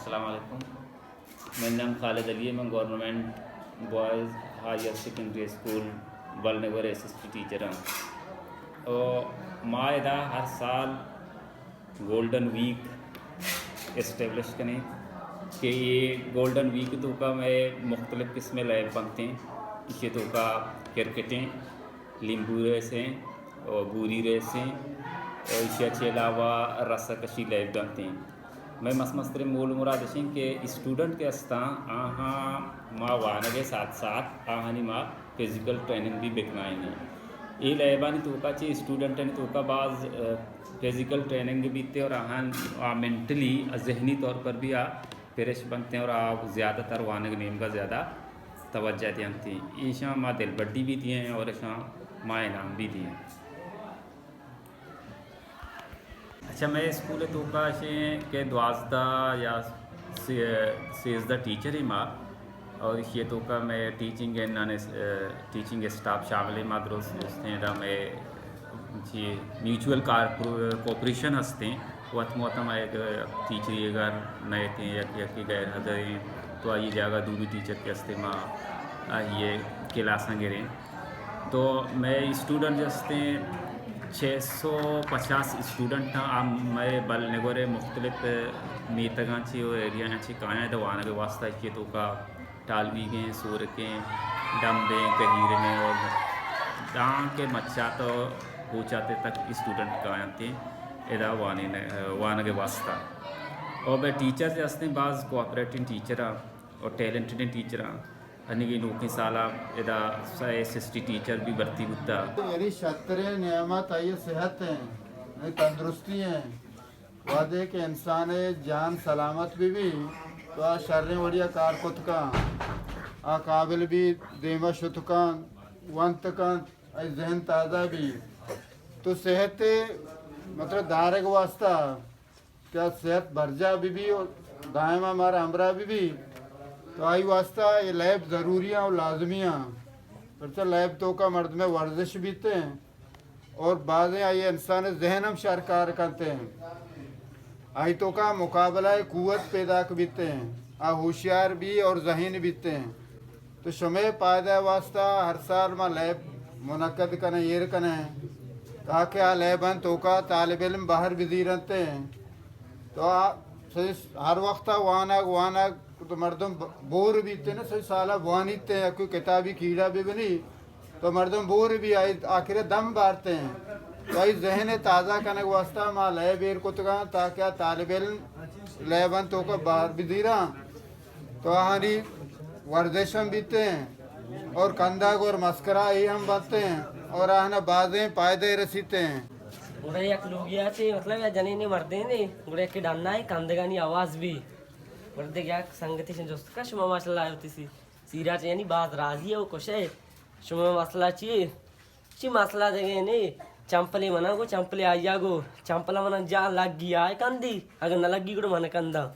السلام علیکم، منی نام خالد علی اِنت، من government boys higher secondary school بل نگور ءِ اسسٹنٹ ٹیچر آں۔ او ما ادا ہر سال گولڈن ویک اسٹیبلش کنیں کہ اے گولڈن ویک ءِ توکا مئے مختلف قسم ءِ لیب بنت ایں۔ ایشی ءِ توکا کرکٹ ایں، لیمبو ریس ایں، او بوری ریس ایں، او ایشی ءَ چہ علاوہ رسہ کشی لیب بنت ایں۔ مئے مست مستریں مول مراد اِش اِنت کہ اسٹوڈنٹ کہ است اَنت، آہاں ما وانگ ءِ ساتھ ساتھ آہانی ما فزیکل ٹریننگ بھی بکنائینیں۔ اے لیبانی توکا چہ اسٹوڈنٹانی توکا باز، ا، فزیکل ٹریننگ بیت اور آہاں آ مینٹلی، ذہنی طور پر بھی آ فریش بنت اور آ زیادہ تر وانگ نیمگا زیادہ توجہ دینت۔ ایشاں ما دلبڈی بھی دئیں اور ایشاں ما انعام بھی دئیں۔ اچھا، مئے اسکول ءِ توکا اِش اِنت کہ دوازدہ یا سے-، سیزدہ ٹیچر ایں ما، اور ایشی ءِ توکا مئے ٹیچنگ اینڈ نان اس-، ٹیچنگ اسٹاف شامل ایں، ما درست دوست ایں، ادا مئے چی میوچل کار-، کوپریشن ہست ایں، وت مہ وت ہم یک ٹیچرے اگر نئیت ایں، یک یکے غیر حاضر ایں، تو آئی جاگہ دومی ٹیچر کہ ہست ایں، ما آئی ءِ کلاساں گریں۔ تو مئے اسٹوڈنٹ ہست ایں، چھ سو پچاس اسٹوڈنٹ اَنت، آ مئے بل نگور ءِ مختلف میتگاں چہ اور ایریایاں چہ کایاں ادا وانگ ءِ واسطہ۔ ایشی ءِ توکا ٹالویگیں، سورکیں، ڈمبیں، کہیرمیں اور دانکہ مچات ءُ کوچات ءِ تک اسٹوڈنٹ کاینت ادا وانین-، وانگ ءِ واسطہ۔ اور مئے ٹیچر ہست ایں، باز کوآپریٹنگ ٹیچر اَنت اور ٹیلنٹڈیں ٹیچر اَنت۔ انیگیں نوکیں سال ءَ ادا سئے اسسٹنٹ ٹیچر بھی بھرتی بوتگ۔ یعنی شتریں نعمت آئی ءِ صحت ایں، یعنی تندرستی ایں۔ وہدے کہ انسان ءِ جان سلامت بہ بی، تو آ شریں وڑی ءَ کار کت کن، آ قابل بی، دیما شت کن، ونت کن، آئی ذہن تازہ بی۔ تو صحت ءِ مطلب دارگ واسطہ کہ آ صحت برجاہ بہ بی اور دائما مارا ہمراہ بہ بی، تو آئی واسطہ اے لیب ضروری ایں اور لازمی ایں۔ پرچہ لیب توکا مردم ءِ ورزش بیت ایں اور بازیں آئی انسان ءِ ذہن ہم شر کار کنت ایں۔ آئی توکا مقابلہ ءِ قوت پیداک بیت ایں، آ ہوشیار بی اور ذہین بیت ایں۔ تو شمئے پائدہ ءِ واسطہ ہر سال ما لیب منعقد کنیں، ایر کنیں، تاکہ آ لیبانی توکا طالب علم بہر بزیرنت ایں۔ تو آ سجہ ہر وقت ءَ وانگ، وانگ تو مردم ب-، بور بیت ایں نا، سجہ سال ءَ بوانیت ایں، یا کوئی کتابی کیڑا بہ بنی، تو مردم بور بی، آئی آخر ءَ دم بارت ایں۔ تو آئی ذہن ءِ تازہ کنگ واسطہ ما لیب ایر کتگ اَنت، تاکہ آ طالب علم لیبانی توکا بہر بزیراں، تو آہانی ورزش ہم بیت ایں اور کندگ اور مسکرائی ہم بنت ایں اور آہاں بازیں پائدہ رسیت ایں۔ گڑا یک لوگی ءَ چہ مطلب یا جنینے مردینے، گڑا یکے ڈنا ایں، کندگانی آواز بی۔ گڑا دگہ یک سنگتے شن جست کن، شما ماشاءاللہ وتی سی-، سیرا چہ یعنی باز راضی ئے و خوش ئے۔ شما مسئلہ چی ئے؟ چی مسئلہ دگہ نے؟ چمپلے منا گو، چمپلے آئیا گو، چمپلا منا جا لگی آئے کندی، اگر نہ لگی گڑا من کنداں۔